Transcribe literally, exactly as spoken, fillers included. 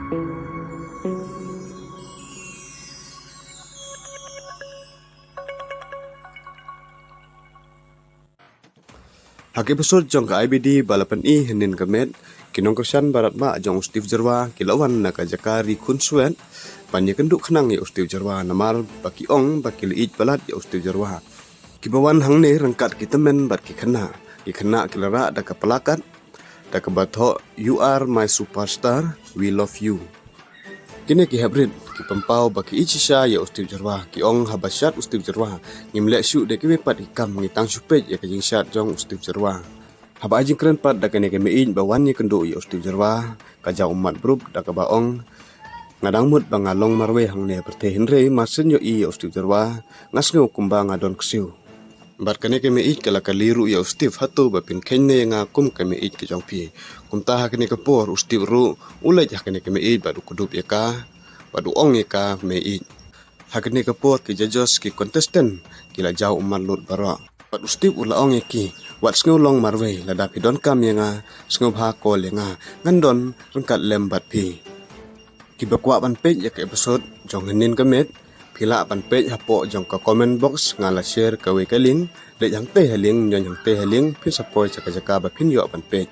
Ha ka episode jong ka I B D ba la pyni hynnin ka miet, ki nongkyrshan barat bah jong u Steve Jyrwa ki la wan na ka jaka ri khun swet ban ïakynduh khnang ïa u Steve Jyrwa, namar ba ki ong ba ki la ïeit palat ïa u Steve Jyrwa. Kiba wan hangne ryngkat ki tymmen bad ki khynnah. Ki khynnah ki la rah da ka plakat da kaba thoh, "You are my superstar, we love you." Kine ki heprit ki pynpaw ba ki ïeit shisha ïa u Steve Jyrwa, ki ong haba shad u Steve Jyrwa ngim leh shuh da kiwei pat ki kam, ngi tang shu peit ïa ka jingshad jong u Steve Jyrwa. Haba ai jingkren pat da kane ka meiieid ba wan ïakynduh ïa u Steve Jyrwa, ka jaw ummat bha da kaba ong, "Nga dang mut ba nga long marwei hangne ha pyrthei, hynrei mar shen ïohi ïa u Steve Jyrwa, nga sngew kumba nga don ksiew." Bad kane ka meiieid ka la kylli ruh ïa u Steve, "Hato ba phin kheiñ ne ïa nga kum ka meiieid ka jong phi?" Kumta ha kane ka por u Steve ruh u leit ha kane ka meiieid bad u kdup ïa ka bad u ong ïa ka, "Meiieid." Ha kane ka por ki judges, ki contestant ki la jaw ummat lut baroh. Bad u Steve u la ong ïa ki, "Wat sngew long marwei, lada phi donkam ïa nga, sngewbha call ïa nga, ngan don ryngkat lem bad phi." Kiba kwah ban peit ïa ka episode jong hynnin ka miet, phi lah ban peit hapoh jong ka comment box, nga la share kawei ka link. Leit hangtei ha link, ñion hangtei ha link, phin sa poi sha ka jaka ba phin ïoh ban peit.